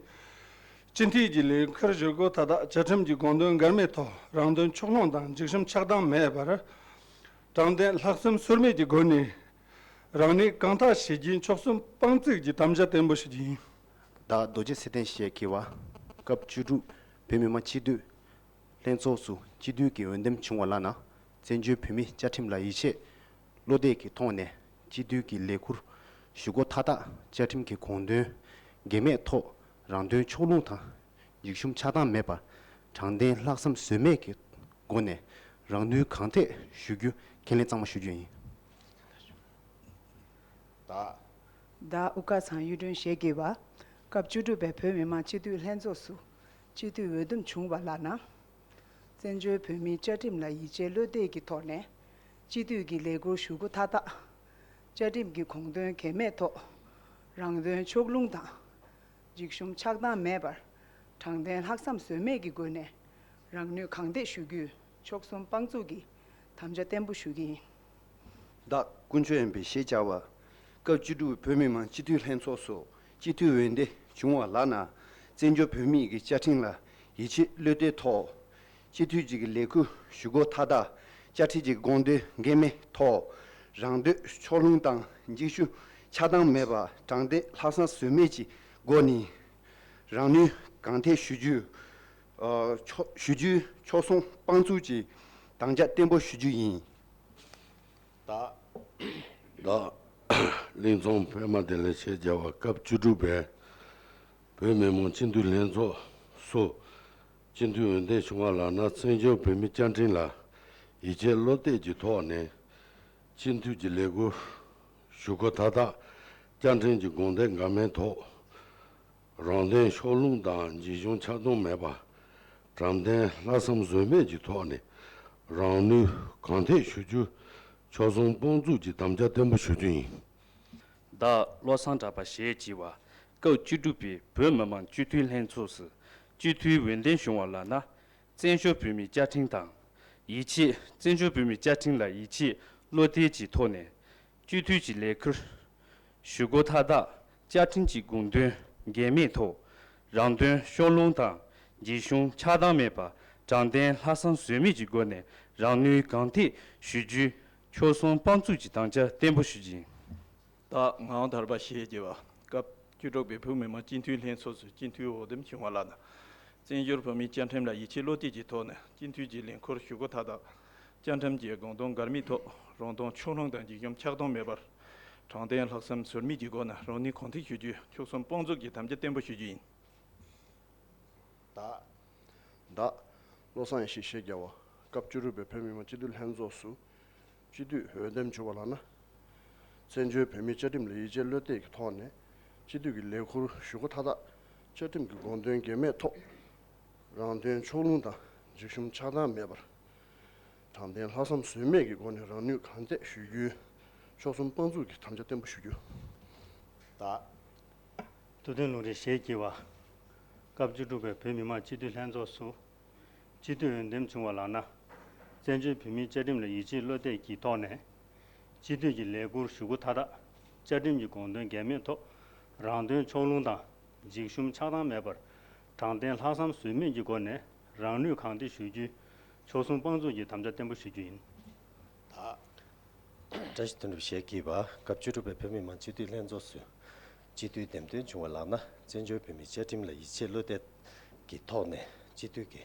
སྤྱི་འཐུས་ཀྱི་ལས་འཁུར་ཞུ་སྒོ་མཐའ་དག་བཅའ་ཁྲིམས་ཀྱི་དགོངས་དོན་འགལ་མེད་ཐོག་རང་དོན་ཕྱོགས་ལྷུང་དང་འཇིགས་ཞུམ་ཆགས་སྡང་མེད་པར་དྲང་བདེན་ལྷག་བསམ་ཟོལ་མེད་ཀྱི་སྒོ་ནས་རང་ནུས་གང་ཐད་བྱེད་རྒྱུའི་ཕྱོགས་གསུམ་དཔང་བཙུགས་ཀྱི་དམ་བཅའ་བརྟན་པོ་ཞུ་རྒྱུ་ཡིན། བདག་རྡོ་རྗེ་ཚེ་བརྟན་ཞེས་བགྱི་བ། སྐབས་བཅུ་དྲུག་བོད་མི་མང་སྤྱི་འཐུས་ལྷན་ཚོགས་སུ་སྤྱི་འཐུས་ཀྱི་འོས་འདེམས་བྱུང་བ་ལགས་ན། བཙན་བྱོལ་བོད་མིའི་བཅའ་ཁྲིམས་ལ་ཡིད་ཆེས་བློ་གཏད་ཀྱི་ཐོག་ནས་སྤྱི་འཐུས་ཀྱི་ལས་འཁུར་ཞུ་སྒོ་མཐའ་དག་བཅའ་ཁྲིམས་ཀྱི་དགོངས་དོན་འགལ་མེད་ཐོག་རང་དོན་ཕྱོགས་ལྷུང་དང་འཇིགས་ཞུམ་ཆགས་སྡང་མེད་པར་དྲང་བདེན་ལྷག་བསམ་ཟོལ་མེད་ཀྱི་སྒོ་ནས་རང་ནུས་གང་ཐད་ཞུ་རྒྱུ་ཁས་ལེན་གཙང་མ་ཞུ་རྒྱུ་ཡིན། བདག་བདག་དབུ་དཀར་ཚང་གཡུ་སྒྲོན་ཞེས་བགྱི་བ། སྐབས་བཅུ་དྲུག་པའི་བོད་མི་མང་སྤྱི་འཐུས་ལྷན་ཚོགས་སུ་སྤྱི་འཐུས་འོས་འདེམས་བྱུང་བ་ལགས་ན། བཙན་བྱོལ་བོད་མིའི་བཅའ་ཁྲིམས་ལ་ཡིད་ཆེས་བློ་གཏད་ཀྱི་ཐོག་ནས་སྤྱི་འཐུས་ཀྱི་ལས་འཁུར་ཞུ་སྒོ་མཐའ་དག་བཅའ་ཁྲིམས་ཀྱི་དགོངས་དོན་འགལ་མེད་ཐོག་རང་དོན་ཕྱོགས་ལྷུང་དང་། འཇིགས་ཞུམ་ཆགས་སྡང་མེད་པར་དྲང་བདེན་ལྷག་བསམ་ཟོལ་མེད་ཀྱི་སྒོ་ནས་རང་ནུས་གང་ཐད་ཞུ་རྒྱུའི་ཕྱོགས་གསུམ་དཔང་བཙུགས་ཀྱི་དམ་བཅའ་བརྟན་པོ་ཞུ་གི་ཡིན། བདག་དཀོན་མཆོག་དབེན་པའི་ཞེས་བྱ་བ། སྐབས་བཅུ་དྲུག་བོད་མི་མང་སྤྱི་འཐུས་ལྷན་ཚོགས་སུ་སྤྱི་འཐུས་འོས་འདེམས་བྱུང་བ་ལགས་ན། བཙན་བྱོལ་བོད་མིའི་གི་བཅའ་ཁྲིམས་ལ་ཡིད་ཆེས་བློ་གཏད་ཐོག་སྤྱི་འཐུས་ཀྱི་ལས་འཁུར་ཞུ་སྒོ་མཐའ་དག་བཅའ་ཁྲིམས་ཀྱི་དགོངས་དོན་འགལ་མེད་ཐོག་རང་འདོད་ཕྱོགས་ལྷུང་དང་འཇིགས་ཞུམ་ཆགས་སྡང་མེད་པ་དྲང་བདེན་ལྷག་བསམ་ཟོལ་མེད་ཀྱི་སྒོ་ནས་རང་ནུས་གང་ཐད་ཞུ་རྒྱུ། ཨ། ཕྱོགས་ཞུ་རྒྱུའི་ཕྱོགས་གསུམ་དཔང་བཙུགས་ཀྱི་དམ་བཅའ་བརྟན་པོ་ཞུ་རྒྱུ་ཡིན། བདག་བདག་གླིང་ཚོམ་པད་མ་བདེ་ལེགས་ཞེས་བྱ་བ། སྐབས་བཅུ་དྲུག་པའི་བོད་མི་མང་སྤྱི་འཐུས་ལྷན་ཚོགས་སུ་སྤྱི་འཐུས་འོས་འདེམས་བྱུང་བ་ལགས་ན། བཙན་བྱོལ་བོད་མིའི་བཅའ་ཁྲིམས་ལ་ཡིད་ཆེས་བློ་གཏད་ཀྱི་ཐོག་ནས་སྤྱི་འཐུས་ཀྱི་ལས་འཁུར་ཞུ་སྒོ་མཐའ་དག་བཅའ་ཁྲིམས་ཀྱི་དགོངས་དོན་འགལ་མེད་ཐོག་རང་དོན་ཕྱོགས་ལྷུང་དང་འཇིགས་ཞུམ་ཆགས་སྡང་མེད་པ། དྲང་བདེན་ལྷག་བསམ་ཟོལ་མེད་ཀྱི་ཐོག་ནས་རང་ནུས་གང་ཐད་ཞུ་རྒྱུའི་ཕྱོགས་གསུམ་དཔང་བཙུགས་ཀྱི་དམ་བཅའ་བརྟན་པོ་ཞུ་རྒྱུ་ཡིན། བདག་བློ་བཟང་གྲགས་པ་ཞེས་བགྱི་བ། སྐབས་བཅུ་དྲུག་པའི་བོད་མི་མང་སྤྱི་འཐུས་ལྷན་ཚོགས་སུ་སྤྱི་འཐུས་འོས་འདེམས་བྱུང་བ་ལགས་ན། བཙན་བྱོལ་བོད་མིའི་བཅའ་ཁྲིམས་དང་། ཡིད་ཆེས། བཙན་བྱོལ་བོད་མིའི་བཅའ་ཁྲིམས་ལ་ཡིད་ཆེས་བློ་གཏད་ཀྱི་ཐོག་ནས། སྤྱི་འཐུས་ཀྱི་ལས་འཁུར་ཞུ་སྒོ་མཐའ་དག་བཅའ་ཁྲིམས་ཀྱི་དགོངས་དོན་འགལ་མེད་ཐོག་རང་དོན་ཕྱོགས་ལྷུང་དང་འཇིགས་ཞུམ་ཆགས་སྡང་མེད་པ། དྲང་བདེན་ལྷག་བསམ་ཟོལ་མེད་ཀྱི་སྒོ་ནས་རང་ནུས་གང་ཐད་ཞུ་རྒྱུའི་ཕྱོགས་གསུམ་དཔང་བཙུགས་ཀྱི་དམ་བཅའ་བརྟན་པོ་ཞུ་རྒྱུ་ཡིན། བདག་ངག་དབང་དར་པ་ཞེས་བགྱི་བ། སྐབས་བཅུ་དྲུག་པའི་བོད་མི་མང་སྤྱི་འཐུས་ལྷན་ཚོགས་སུ་སྤྱི་འཐུས་འོས་འདེམས་བྱུང་བ་ལགས་ན། བཙན་བྱོལ་བོད་མིའི་བཅའ་ཁྲིམས་ལ་ཡིད་ཆེས་བློ་གཏད་ཀྱི་ཐོག་ནས་སྤྱི་འཐུས་ཀྱི་ལས་འཁུར་ཞུ་སྒོ་མཐའ་དག་བཅའ་ཁྲིམས་ཀྱི་དགོངས་དོན་འགལ་མེད་ཐོག་རང་དོན་ཕྱོགས་ལྷུང་དང་འཇིགས་ཞུམ་ཆགས་སྡང་མེད་པར་ དྲང་བདེན་ལྷག་བསམ་ཟོལ་མེད་ཀྱི་སྒོ་ནས་རང་ནུས་གང་ཐུབ་ཞུ་རྒྱུའི་ཆོལ་གསུམ་དཔུང་ཚོགས་ཀྱི་དམ་བཅའ་བརྟན་པོ་ཞུ་རྒྱུ་ཡིན། ད། ད། བློ་བཟང་ཡེ་ཤེས་ཞེས་བརྒྱབ་པ། སྐབས་བཅུ་དྲུག་པའི་བོད་མི་མང་སྤྱི་འཐུས་ལྷན་ཚོགས་སུ་སྤྱི་འཐུས་འོས་འདེམས་བྱུང་བ་ལགས་ན། བཙན་བྱོལ་བོད་མིའི་བཅའ་ཁྲིམས་ལ་ཡིད་ཆེས་བློ་གཏད་ཀྱི་ཐོག་ནས་སྤྱི་འཐུས་ཀྱི་ལས་ཁུར་ཞུ་སྒོ་མཐའ་དག་བཅའ་ཁྲིམས་ཀྱི་དགོངས་དོན་འགལ་མེད་ཐོག་རང་དོན་ཕྱོགས་ལྷུང་དང་འཇིགས་ཞུམ་ཆགས་སྡང་མེད་པར། དྲང་བདེན་ལྷག་བསམ་ཟོལ་མེད་ཀྱི་སྒོ་ནས་རང་ནུས་གང་ཐད་ཞུ་རྒྱུའི་ཆོལ་གསུམ་དཔུང་ཚོགས་ཀྱི་དམ་བཅའ་བརྟན་པོ་ཞུ་རྒྱུ། ད། ཐུབ་བསྟན་ལུང་རིགས་ཞེས་བགྱི་བ། སྐབས་བཅུ་དྲུག་པའི་བོད་མི་མང་སྤྱི་འཐུས་ལྷན་ཚོགས་སུ་སྤྱི་འཐུས་འོས་འདེམས་བྱུང་བ་ལགས་ན། བཙན་བྱོལ་བོད་མིའི་བཅའ་ཁྲིམས་ལ་ཡིད་ཆེས་བློ་གཏད་ཀྱི་ཐོག་ནས་སྤྱི་འཐུས་ཀྱི་ལས་ཁུར་ཞུ་སྒོ་མཐའ་དག་བཅའ་ཁྲིམས་ཀྱི་དགོངས་དོན་འགལ་མེད་ཐོག་རང་དོན་ཕྱོགས་ལྷུང་དང་འཇིགས་ཞུམ་ཆགས་སྡང་མེད་པར་དྲང་བདེན་ལྷག་བསམ་ཟོལ་མེད་ཀྱི་སྒོ་ནས་རང་ནུས་གང་ཐད་ཞུ་རྒྱུའི་ཆོལ་གསུམ་དཔུང་ཚོགས་ཀྱི་དམ་བཅའ་བརྟན་པོ་ཞུ་རྒྱུ་ཡིན། ད། བཀྲ་ཤིས་དོན་གྲུབ་ཞེས་བགྱི་བ། སྐབས་བཅུ་དྲུག་པའི་བོད་མི་མང་སྤྱི་འཐུས་ལྷན་ཚོགས་སུ་སྤྱི་འཐུས་འདེམས་ཐོན་བྱུང་བ་ལགས་ན། བཙན་བྱོལ་བོད་མིའི་བཅའ་ཁྲིམས་ལ་ཡིད་ཆེས་བློ་གཏད་ཀྱི་ཐོག་ནས་སྤྱི་འཐུས་ཀྱི་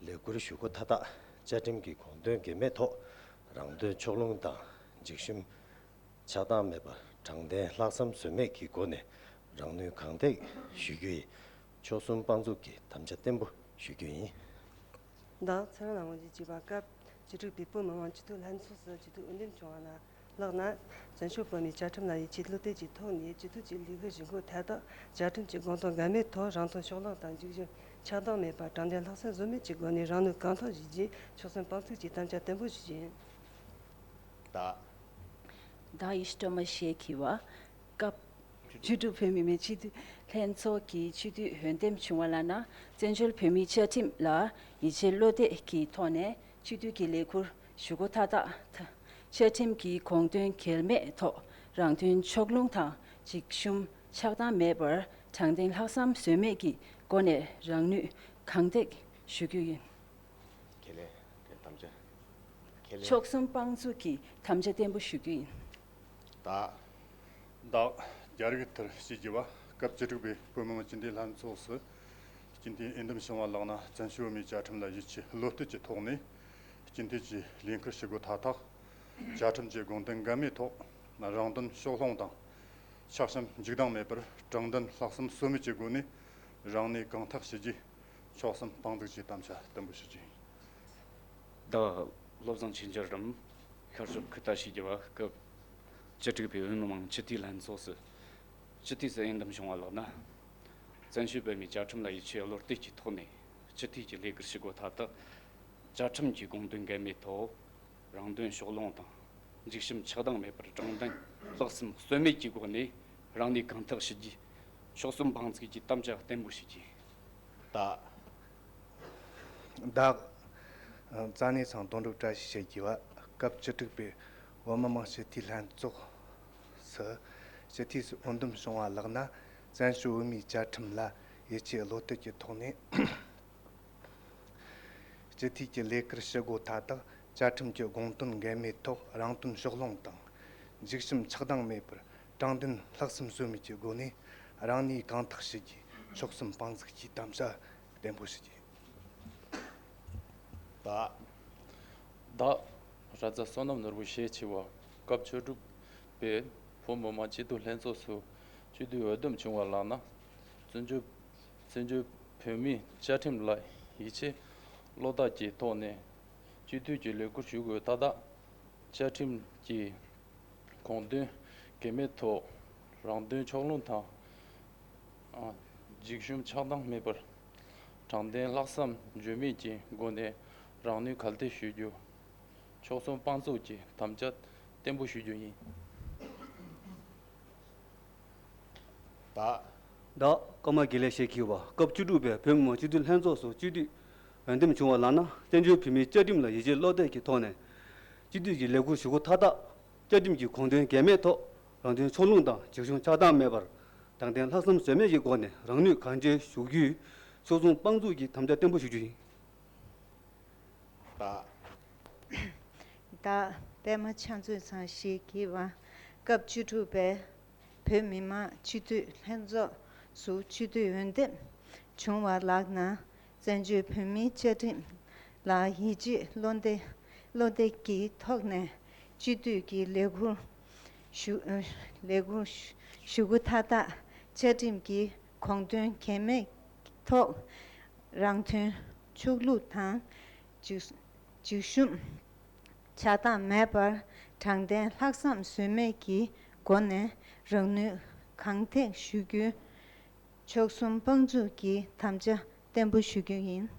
ལས་ཁུར་ཞུ་སྒོ་མཐའ་དག་བཅའ་ཁྲིམས་ཀྱི་དགོངས་དོན་འགལ་མེད་ཐོག་རང་དོན་ཕྱོགས་ལྷུང་དང་འཇིགས་ཞུམ་ཆགས་སྡང་མེད་པར་དྲང་བདེན་ལྷག་བསམ་ཟོལ་མེད་ཀྱི་སྒོ་ནས་རང་ནུས་གང་ཐད་ཞུ་རྒྱུ་ཡི་ཆོལ་གསུམ་དཔུང་ཚོགས་ཀྱི་དམ་བཅའ་བརྟན་པོ་ཞུ་རྒྱུ་ཡིན། བདག་ཚེ་རིང་ལྷ་མོ་ཞེས་བགྱི་བ། སྐབས་བཅུ་དྲུག་པའི་བོད་མི་མང་སྤྱི་འཐུས་ལྷན་ཚོགས་སུ་སྤྱི་འཐུས་འོས་འདེམས་བྱུང་བ་ལགས་ན། བཙན་བྱོལ་བོད་མིའི་བཅའ་ཁྲིམས་ལ་ཡིད་ཆེས་བློ་གཏད་ཀྱི་ཐོག་ནས་སྤྱི་འཐུས་ཀྱི་ལས་ཁུར་ཞུ་སྒོ་མཐའ་དག་བཅའ་ཁྲིམས་ཀྱི་དགོངས་དོན་འགལ་མེད་ཐོག་རང་དོན་ཕྱོགས་ལྷུང་དང་འཇིགས་ཞུམ་ཆགས་སྡང་མེད་པར་དྲང་བདེན་ལྷག་བསམ་ཟོལ་མེད་ཀྱི་སྒོ་ནས་རང་ནུས་གང་ཐོག་ཞུ་རྒྱུའི་ཆོལ་གསུམ་དཔུང་ཚོགས་ཀྱི་དམ་བཅའ་བརྟན་པོ་ཞུ་རྒྱུ་ཡིན། ད། བདག་ཡེ་ཤེས་སྒྲོལ་མ་ཞེས་བགྱི་བ། སྐབས་བཅུ་དྲུག་བོད་མི་མང་སྤྱི་འཐུས་ལྷན་ཚོགས་ཀྱི་སྤྱི་འཐུས་འོས་འདེམས་བྱུང་བ་ལགས་ན། བཙན་བྱོལ་བོད་མིའི་བཅའ་ཁྲིམས་ལ་ཡིད་ཆེས་བློ་གཏད་ཀྱི་ཐོག་ནས་སྤྱི་འཐུས་ཀྱི་ལས་ཁུར་ཞུ་སྒོ་མཐའ་དག་བཅའ་ཁྲིམས་ཀྱི་དགོངས་དོན་འགལ་མེད་ཐོག་རང་དོན་ཕྱོགས་ལྷུང་དང་འཇིགས་ཞུམ་ཆགས་སྡང་མེད་པར་དྲང་བདེན་ལྷག་བསམ་ཟོལ་མེད་ཀྱི་སྒོ་ནས་རང་ནུས་གང་ཐད་ཞུ་རྒྱུ་ཡིན། ཁས་ལེན། དེ་དམ་བཅའ། ཁས་ལེན། ཆོལ་གསུམ་དཔུང་ཚོགས་ཀྱི་དམ་བཅའ་བརྟན་པོ་ཞུ་རྒྱུ་ཡིན། ད། བདག་རྒྱ་རིགས་མཐར་ཞེས་བགྱི་བ། སྐབས་བཅུ་དྲུག་པའི་བོད་མི་མང་སྤྱི་འཐུས་ལྷན་ཚོགས་སུ་སྤྱི་འཐུས་འོས་འདེམས་བྱུང་བ་ལགས་ན། བཙན་བྱོལ་བོད་མིའི་བཅའ་ཁྲིམས་ལ་ཡིད་ཆེས་བློ་གཏད་ཀྱི་ཐོག་ནས་སྤྱི་འཐུས་ཀྱི་ལས་འཁུར་ཞུ་སྒོ་མཐའ་དག་བཅའ་ཁྲིམས་ཀྱི་དགོངས་དོན་འགལ་མེད་ཐོག་རང་དོན་ཕྱོགས་ལྷུང་དང་། ཆགས་ཞེན་འཇིགས་སྡང་མེད་པར་དྲང་བདེན་ལྷག་བསམ་ཟོལ་མེད་ཀྱི་སྒོ་ནས་རང་ནུས་གང་ཐག་ཞུ་རྒྱུ། ཆོལ་གསུམ་དཔུང་ཚོགས་ཀྱི་དམ་བཅའ་བརྟན་པོ་ཞུ་རྒྱུ་ཡིན། བདག་བློ་བཟང་ཆོས་འབྱོར་རམ། ཤར་ཕྱོགས་ཁུ་ཏ་ཞེས་བགྱི་བ། སྐབས་བཅུ་དྲུག་པའི་བོད་མི་མང་སྤྱི་འཐུས་ལྷན་ཚོགས་སུ་སྤྱི་འཐུས་སུ་འོས་འདེམས་བྱུང་བ་ལགས་ན། བཙན་བྱོལ་བོད་མིའི་བཅའ་ཁྲིམས་ལ་ཡིད་ཆེས་བློ་གཏད་ཀྱི་ཐོག་ནས་སྤྱི་འཐུས་ཀྱི་ལས་ཀར་ཞུ་སྒོ་མཐའ་དག་བཅའ་ཁྲིམས་ཀྱི་དགོངས་དོན་འགལ་མེད་ཐོག་རང་དོན་ཕྱོགས་ལྷུང་དང་འཇིགས་ཞུམ་ཆགས་སྡང་མེད་པར་དྲང་བདེན་ལྷག་བསམ་ཟོལ་མེད་ཀྱི་སྒོ་ནས་རང་ནུས་གང་ཐག་ཞུ་རྒྱུ། ཆོལ་གསུམ་དཔུང་ཚོགས་ཀྱི་དམ་བཅའ་བརྟན་པོ་ཞུ་རྒྱུ། ད། བདག་ཙ་ནེ་ཚང་དོན་གྲུབ་བཀྲ་ཤིས་ཞེས་བགྱི་བ། སྐབས་བཅུ་དྲུག་པའི་བོད་མི་མང་སྤྱི་འཐུས་ལྷན་ཚོགས་སུ་སྤྱི་འཐུས་སུ་འོས་འདེམས་བྱུང་བ་ལགས་ན། བཙན་བྱོལ་བོད་མིའི་བཅའ་ཁྲིམས་ལ་ཡིད་ཆེས་བློ་གཏད་ཀྱི་ཐོག་ནས་སྤྱི་འཐུས་ཀྱི་ལས་ཀར་ཞུ་སྒོ་མཐའ་དག་བཅའ་ཁྲིམས་ཀྱི་དགོངས་དོན་འགལ་མེད་ཐོག་རང་དོན་ཕྱོགས་ལྷུང་དང་། འཇིགས་ཞུམ་ཆགས་སྡང་མེད་པར་དྲང་བདེན་ལྷག་བསམ་ཟོལ་མེད་ཀྱི་སྒོ་ནས་རང་ནུས་གང་ཐག་ཞུ་རྒྱུའི་ཆོལ་གསུམ་དཔུང་ཚོགས་ཀྱི་དམ་བཅའ་བརྟན་པོ་ཞུ་རྒྱུ། ད། བདག་ར་ཛ་བསོད་ནམས་ནོར་བུ་ཞེས་བགྱི་བ། སྐབས་བཅུ་དྲུག་པའི་བོད་མི་མང་སྤྱི་འཐུས་ལྷན་ཚོགས་སུ་སྤྱི་འཐུས་འོས་འདེམས་བྱུང་བ་ལགས་ན། བཙན་བྱོལ་བཙན་བྱོལ་བོད་མིའི་བཅའ་ཁྲིམས་ལ་ཡིད་ཆེས་བློ་གཏད་ཀྱི་ཐོག་ནས་སྤྱི་འཐུས་ཀྱི་ལས་ཁུར་ཞུ་དགོས་མཐའ་དག་བཅའ་ཁྲིམས་ཀྱི་དགོངས་དོན་འགལ་མེད་ཐོག་རང་དོན་ཕྱོགས་ལྷུང་དང་། འཇིགས་ཞུམ་ཆགས་སྡང་མེད་པར་དྲང་བདེན་ལྷག་བསམ་ཟོལ་མེད་ཀྱི་སྒོ་ནས་རང་ནུས་གང་ཐད་ཞུ་རྒྱུ། ཆོལ་གསུམ་དཔུང་ཚོགས་ཀྱི་དམ་བཅའ་བརྟན་པོ་ཞུ་རྒྱུ་ཡིན། ད། བདག་ཀརྨ་དགེ་ལེགས་ཞེས་བགྱི་བ། སྐབས་བཅུ་དྲུག་པའི་བོད་མི་མང་སྤྱི་འཐུས་ལྷན་ཚོགས་སུ་སྤྱི་འཐུས་འོས་འདེམས་བྱུང་བ་ལགས་ན། བཙན་བྱོལ་བོད་མིའི་བཅའ་ཁྲིམས་ལ་ཡིད་ཆེས་བློ་གཏད་ཀྱི་ཐོག་ནས་སྤྱི་འཐུས་ཀྱི་ལས་ཁུར་ཞུ་སྒོ་མཐའ་དག་བཅའ་ཁྲིམས་ཀྱི་དགོངས་དོན་འགལ་མེད་ཐོག་རང་དོན་ཕྱོགས་ལྷུང་དང་འཇིགས་ཞུམ་ཆགས་སྡང་མེད་པར་དྲང་བདེན་ལྷག་བསམ་ཟོལ་མེད་ཀྱི་སྒོ་ནས་རང་ནུས་གང་ཐད་ཞུ་རྒྱུའི་ཆོལ་གསུམ་དཔུང་ཚོགས་ཀྱི་དམ་བཅའ་བརྟན་པོ་ཞུ་རྒྱུ་ཡིན། ད། བདག་པད་མ་ཕྱག་མཛོད་ཚང་ཞེས་བགྱི་བ། སྐབས་བཅུ་དྲུག་པའི་བོད་མི་མང་སྤྱི་འཐུས་ལྷན་ཚོགས་སུ་སྤྱི་འཐུས་འོས་འདེམས་བྱུང་བ་ལགས་ན། བཙན་བྱོལ་བོད་མིའི་བཅའ་ཁྲིམས་ལ་ཡིད་ཆེས་བློ་གཏད་བློ་གཏད་ཀྱི་ཐོག་ནས་སྤྱི་འཐུས་ཀྱི་ལས་ཁུར་ ཞུ་ལས་ཁུར་ཞུ་སྒོ་མཐའ་དག་བཅའ་ཁྲིམས་ཀྱི་དགོངས་དོན་འགལ་མེད་ཐོག་རང་དོན་ཕྱོགས་ལྷུང་དང་། འཇིགས་འཇིགས་ཞུམ་ཆགས་སྡང་མེད་པར་དྲང་བདེན་ལྷག་བསམ་ཟོལ་མེད་ཀྱི་སྒོ་ནས་རང་ནུས་གང་ཐེག་ཞུ་རྒྱུའི་མཆོག་གསུམ་དཔང་བཙུགས་ཀྱི་དམ་བཅའ་བརྟན་པོ་ཞུ་རྒྱུ་ཡིན།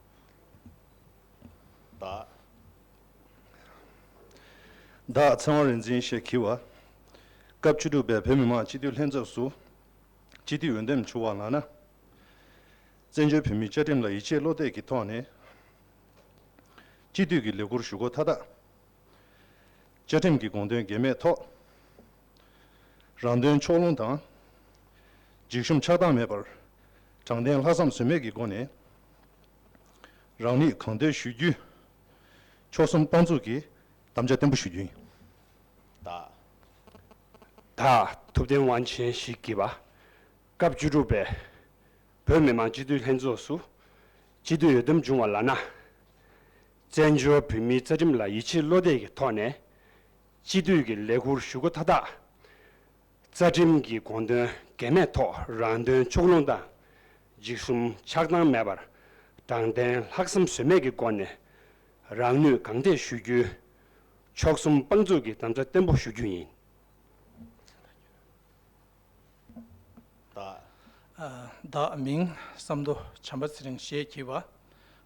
བདག་བདག་ཚེ་དབང་རིག་འཛིན་ཞེས་བགྱི་བ། སྐབས་བཅུ་དྲུག་པའི་བོད་མི་མང་སྤྱི་འཐུས་ལྷན་ཚོགས་སུ་སྤྱི་འཐུས་འོས་འདེམས་བྱུང་བ་ལགས་ན། བཙན་བྱོལ་བོད་མིའི་བཅའ་ཁྲིམས་ལ་ཡིད་ཆེས་བློ་གཏད་ཀྱི་ཐོག་ནས། སྤྱི་འཐུས་ཀྱི་ལས་ཁུར་ཞུ་སྒོ་མཐའ་དག་བཅའ་ཁྲིམས་ཀྱི་དགོངས་དོན་འགལ་མེད་ཐོག་རང་དོན་ཕྱོགས་ལྷུང་དང་། འཇིགས་ཞུམ་ཆགས་སྡང་མེད་པར་དྲང་བདེན་ལྷག་བསམ་ཟོལ་མེད་ཀྱི་སྒོ་ནས་རང་ནུས་གང་ཐེག་ཞུ་རྒྱུའི་མཆོག་གསུམ་དཔང་བཙུགས་ཀྱི་དམ་བཅའ་བརྟན་པོ་ཞུ་རྒྱུ་ཡིན། བདག་བདག་ཐུབ་བསྟན་དབང་ཆེན་ཞེས་བགྱི་བ། སྐབས་བཅུ་དྲུག་པའི་བོད་མི་མང་སྤྱི་འཐུས་ལྷན་ཚོགས་སུ་སྤྱི་འཐུས་འོས་འདེམས་བྱུང་བ་ལགས་ན། བཙན་བྱོལ་བོད་མིའི་རྩ་ཁྲིམས་ལ་ཡིད་ཆེས་བློ་གཏད་ཀྱི་ཐོག་ནས་སྤྱི་འཐུས་ཀྱི་ལས་ཁུར་ཞུ་སྒོ་མཐའ་དག་རྩ་ཁྲིམས་ཀྱི་དགོངས་དོན་འགལ་མེད་ཐོག་རང་དོན་ཕྱོགས་ལྷུང་དང་། འཇིགས་ཞུམ་ཆགས་སྡང་མེད་པར་དྲང་བདེན་ལྷག་བསམ་ཟོལ་མེད་ཀྱི་སྒོ་ནས་རང་ནུས་གང་ཐེག་ཞུ་རྒྱུའི་མཆོག་གསུམ་དཔང་བཙུགས་ཀྱི་དམ་བཅའ་བརྟན་པོ་ཞུ་རྒྱུ་ཡིན། བདག་ཨ། བདག་མིང་བསམ་མདོ་བྱམས་པ་ཚེ་རིང་ཞེས་བགྱི་བ།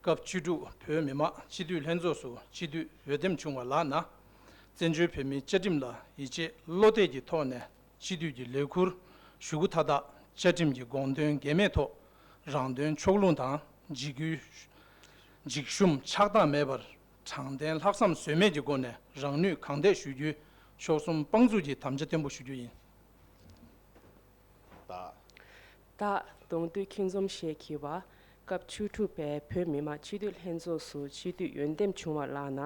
སྐབས་བཅུ་དྲུག་བོད་མི་མང་སྤྱི་འཐུས་ལྷན་ཚོགས་སུ་སྤྱི་འཐུས་འོས་འདེམས་བྱུང་བ་ལགས་ན། བཙན་བྱོལ་བོད་མིའི་བཅའ་ཁྲིམས་ལ་ཡིད་ཆེས་བློ་གཏད་ཀྱི་ཐོག་ནས་སྤྱི་འཐུས་ཀྱི་ལས་ཁུར་ཞུ་སྒོ་མཐའ་དག་བཅའ་ཁྲིམས་ཀྱི་དགོངས་དོན་འགལ་མེད་ཐོག་རང་དོན་ཕྱོགས་ལྷུང་དང་། འཇིགས་སྐུལ་འཇིགས་ཞུམ་ཆགས་སྡང་མེད་པར་དྲང་བདེན་ལྷག་བསམ་ཟོལ་མེད་ཀྱི་སྒོ་ནས་རང་ནུས་གང་ཐེག་ཞུ་རྒྱུའི་མཆོག་གསུམ་དཔང་བཙུགས་ཀྱི་དམ་བཅའ་བརྟན་པོ་ཞུ་རྒྱུ་ཡིན། བདག་བདག་གདོང་འདུས་ཁྱིམ་འཛོམས་ཞེས་བགྱི་བ། སྐབས་བཅུ་དྲུག་པའི་བོད་མི་མང་སྤྱི་འཐུས་ལྷན་ཚོགས་སུ་སྤྱི་འཐུས་འོས་འདེམས་བྱུང་བ་ལགས་ན།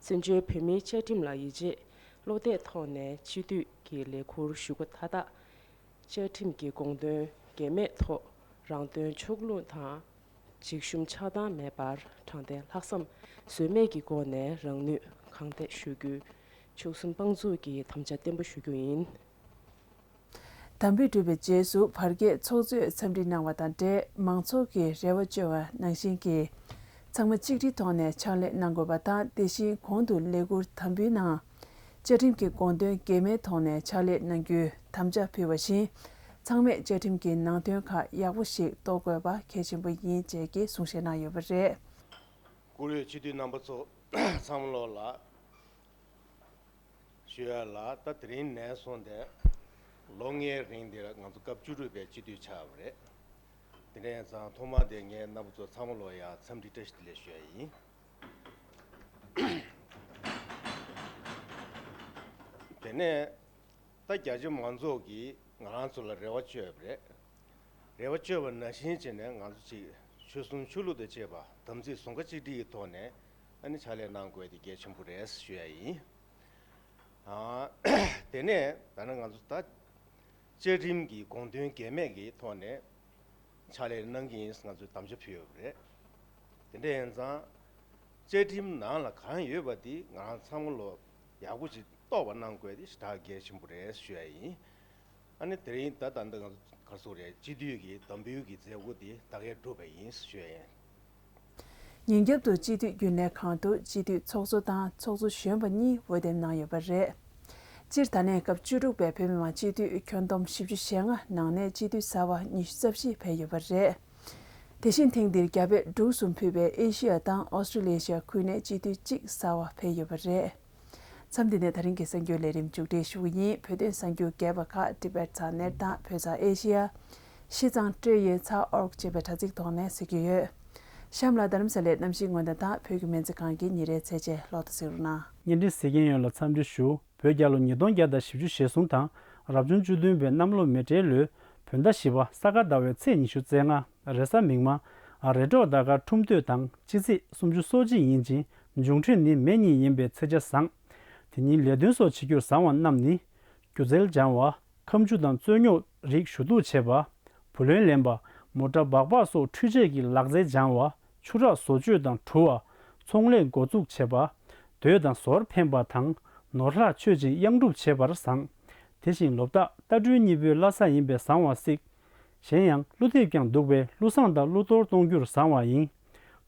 བཙན་བྱོལ་བོད་མིའི་བཅའ་ཁྲིམས་ལ་ཡིད་ཆེས་བློ་གཏད་ཐོག་ནས་སྤྱི་འཐུས་ཀྱི་ལས་ཁུར་ཞུ་སྒོ་མཐའ་དག་བཅའ་ཁྲིམས་ཀྱི་དགོངས་དོན་འགལ་མེད་ཐོག་རང་དོན་ཕྱོགས་ལྷུང་དང་། འཇིགས་ཞུམ་ཆགས་སྡང་མེད་པར་དྲང་བདེན་ལྷག་བསམ་ཟོལ་མེད་ཀྱི་སྒོ་ནས་རང་ནུས་གང་ཐེག་ཞུ་རྒྱུའི་མཆོག་གསུམ་དཔང་བཙུགས་ཀྱི་དམ་བཅའ་བརྟན་པོ་ཞུ་རྒྱུ་ཡིན། དམ་འབུལ་གྲུབ་པའི་རྗེས་སུ་བར་བརྒལ་ཚོགས་གཙོས་འཚམས་འདྲི་གནང་བ་དང་འབྲེལ། མང་ཚོགས་ཀྱིས་རེ་བ་བཅོལ་བ་ནང་བཞིན་གྱི་ཚང་མ་གཅིག་སྒྲིལ་ཐོག་ནས་ཕྱག་ལས་གནང་དགོས་པ་དང་། དེ་བཞིན་གོང་དུ་ལས་ཁུར་དམ་འབུལ་ནང་བཅའ་ཁྲིམས་ཀྱི་དགོངས་དོན་འགལ་མེད་ཐོག་ནས་ཕྱག་ལས་གནང་རྒྱུའི་དམ་བཅའ་ཕུལ་བ་བཞིན། ཚང་མས་བཅའ་ཁྲིམས་ཀྱི་ནང་དོན་ཁག་ཡག་པོ་ཞིག་རྟོགས་དགོས་པ་གལ་ཆེན་པོ་ཡིན་བཅས་ཀྱི་གསུང་བཤད་གནང་ཡོད་པ་རེད། བཀུར་འོས་སྤྱི་འཐུས་རྣམ་པ་ཚོ་ཚང་མ་ལོག་ལ། ཞུ་ཡ་ལ་ད་དེ་རིང་ནས་བཟུང་སྟེ་ལོ་ལྔའི་རིང་འདིར་ང་ཚོ་སྐབས་བཅུ་དྲུག་པའི་སྤྱི་འཐུས་ཆགས་པ་རེད། དེ་འདྲ་ཡིན་ཙང་ཐོག་མར་དེ་ངས་རྣམ་པ་ཚོ་ཚང་མ་ལོག་ཡ་འཚམས་འདྲི་བཀྲ་ཤིས་བདེ་ལེགས་ཞུ་ཡ་ཡིན། དེ་ནས་ད་རྒྱ་ཆེ་མང་ཚོགས་ཀྱིས་ང་རང་ཚོ་ལ་རེ་བ་བཅོལ་བ་རེད། རེ་བ་བཅོལ་བ་ནང་བཞིན་བྱས་ནས་ང་ཚོ་གཅིག་ཆོལ་གསུམ་ཆོས་ལུགས་དང་བཅས་པ་དམ་ཚིག་ཟུང་ཁ་གཅིག་སྒྲིལ་གྱི་ཐོག་ནས་ཨ་ནི་ཕྱག་ལས་གནང་དགོས་དེ་གལ་ཆེན་པོ་རེད་ཞུ་ཡ་ཡིན། ཨ། དེ་ནས་ད་ནི་ང་ཚོ་ད་བཅའ་ཁྲིམས་ཀྱི་དགོངས་དོན་འགལ་མེད་ཀྱི་ཐོག་ནས་ཕྱག་ལས་གནང་གི་ཡིན་ང་ཚོས་དམ་བཅའ་ཕུལ་ཡོད་པ་རེད། དེ་འདྲ་ཡིན་ཙང་བཅའ་ཁྲིམས་ནང་ལ་གང་ཡོད་པ་དེ་ང་རང་ཚང་མ་ལོ་ཡག་པོ་ཅིག་རྟོགས་པ་གནང་དགོས་དེ་ཞེ་དྲག་གལ་ཆེན་པོ་རེད་ཞུ་ཡ་ཡིན། ཨ་ནི་དེ་རིང་ད་ད་ལྟ་ང་ཚོ་ག་རེ་ཟེར་དགོས་རེད། སྤྱི་འཐུས་ཀྱི་དམ་འབུལ་གྱི་མཛད་སྒོ་དེ་ད་གའི་གྲུབ་པ་ཡིན་ཞུ་ཡ་ཡིན། ཉིན་རྒྱབ་ཏུ་སྤྱི་འཐུས་རྒྱུན་ལས་ཁང་དུ་སྤྱི་འཐུས་ཚོགས་གཙོ་དང་ཚོགས་གཙོ་གཞོན་པ་གཉིས་འོས་འདེམས་གནང་ཡོད་པ་རེད། སྤྱིར་ད་ལན་སྐབས་བཅུ་དྲུག་པའི་བོད་མི་མང་སྤྱི་འཐུས་ཁྱོན་བསྡོམས་བཞི་བཅུ་ཞེ་ལྔ་ནང་ནས་སྤྱི་འཐུས་གསར་པ་ཉི་ཤུ་རྩ་བཞི་ཕེབས་ཡོད་པ་རེད། དེ་བཞིན་ཐེངས་འདིར་རྒྱ་བོད་འབྲུག་གསུམ་ཕུད་པའི་ཨེ་ཤི་ཡ་དང་ཨོ་སི་ཀྲི་ལི་ཤི་ཡ་ཁུལ་ནས་སྤྱི་འཐུས་གཅིག་གསར་པ་ཕེབས་ཡོད་པ་རེད། མཚམས་འདི་ནས་ད་རིང་གི་གསར་འགྱུར་ལས་རིམ་མཇུག་སྒྲིལ་ཞུ་གི་ཡིན། བོད་དོན་གསར་འགྱུར་རྒྱས་པ་ཁག་ཏི་བེད་ཚགས་ནེར་དང་བོད་ཚགས་ཨེ་ཤི་ཡ། ཤིས་ཙང་ཀྲེ་ཡེ་ཚགས་ཨོར་ཅེས་པའི་དྲ་ཚིགས་ཐོག་ནས་གཟིགས་རྒྱུ་ཡོད། གཤམ་ལ་རྡ་རམ་ས་ལའི་གནམ་གཤིས་སྔོན་བརྡ་དང་བོད་ཀྱི་སྨན་རྩིས་ཁང་གི་ཉིན་རེའི་ཚེས་བཅད་ཀློག་དང་གཟིགས་རོགས་གནང་། བརྙན་འཕྲིན་གཟིགས་མཁན་ཡོངས་ལ་འཚམས་འདྲི་ཞུ། བོད་རྒྱལ་ལོ་ཉིས་སྟོང་བརྒྱ་དང་བཞི་བཅུ་ཞེ་གསུམ་དང་རབ་བྱུང་བཅུ་བདུན་པའི་གནམ་ལོ་མེ་སྤྲེལ་ལོའི་བོད་ཟླ་བཞི་པ་ས་ག་ཟླ་བའི་ཚེས་ཉི་ཤུ་རྩ་ལྔ་རེས་གཟའ་མིག་དམར། རེས་གྲོགས་ཟླ་སྐར་ཁྲུམས་སྟོད་དང་སྤྱི་ཚེས་སུམ་ཅུ་སོ་གཅིག་ཡིན་ཅིང་འབྱུང་འཕྲོད་ནི་མེ་གཉིས་ཡིན་པའི་ཚེས་ཆ་བཟང་། དེ་ཉིན་ལས་དོན་སོགས་བྱེད་རྒྱུར་བཟང་བ་རྣམས་ནི། སྒྱུ་རྩལ་སྦྱང་བ། ཁ་མཆུ་དང་རྩོད་རྙོག་རིགས་ཞུ་གཏུག་བྱེད་པ། བུ་ལོན་ལེན་པ། མོ་ཊ་སྦག་སྦག་སོགས་འཕྲུལ་ཆས་ཀྱི་ལག་རྩལ་སྦྱང་བ། ཆུ་རགས་བཟོ་བཅོས་དང་འཁྲུ་བ། ཚོང་ལས་འགོ་འཛུགས་བྱེད་པ། མདོས་དང་ཟོར་འཕེན་པ་དང་ནོར་ལྷག་མཆོད་ཅིང་གཡང་སྒྲུབ་བྱེད་པར་བཟང་ དེ་བཞིན་ལོ་རྟགས་རྟ་སྦྲུལ་གཉིས་པོའི་བླ་གཟའ་ཡིན་པས་བཟང་བ་གཟིགས། གཞན་ཡང་ཀླུ་འདེབས་ཀྱང་འདུག་པས་ཀླུ་བཟང་དང་ཀླུ་གཏོར་གཏོང་རྒྱུར་བཟང་བ་ཡིན།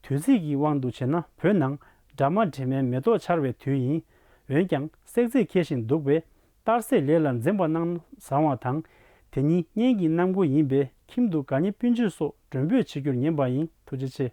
དུས་ཚིགས་ཀྱི་དབང་དུ་བྱས་ན་བོད་ནང་དགྲ་མ་དྲི་མའི་མེ་ཏོག་འཆར་བའི་དུས་ཡིན། འོན་ཀྱང་སྲེག་རྫས་འཁྱེར་བཞིན་འདུག་པས་གཏར་སྲེག་ལས་ལ་འཛེམ་པ་གནང་ན་བཟང་བ་དང་། དེ་ཉིད་གཉེན་གྱི་གནམ་སྒོ་ཡིན་པས་ཁྱིམ་དུ་དགའ་ཉེ་སྤུན་མཆེད་སོགས་མགྲོན་འབོད་བྱེད་རྒྱུར་ཉན་པ་ཡིན། ཐུགས་རྗེ་ཆེ།